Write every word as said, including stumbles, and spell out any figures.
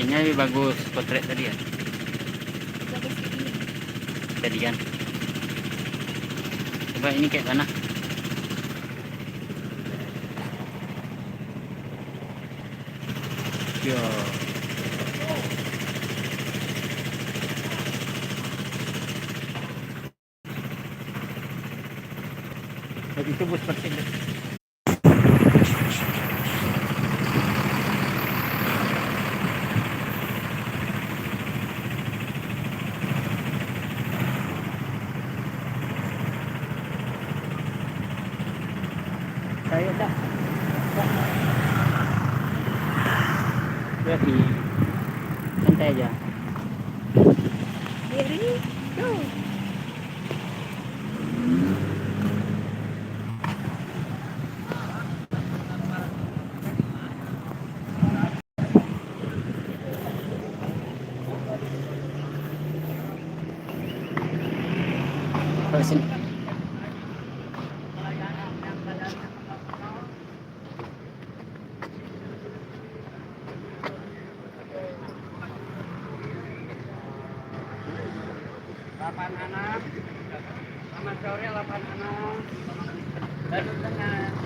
Ini lebih bagus potret tadi ya. Bagus ini. Tadi kan. Coba ini kayak mana? Ya. Itu bus bersih. Saya dah. Berarti santai aja. Diri, go. Lapan enam. Selamat sore, lapan enam. Baru tengah.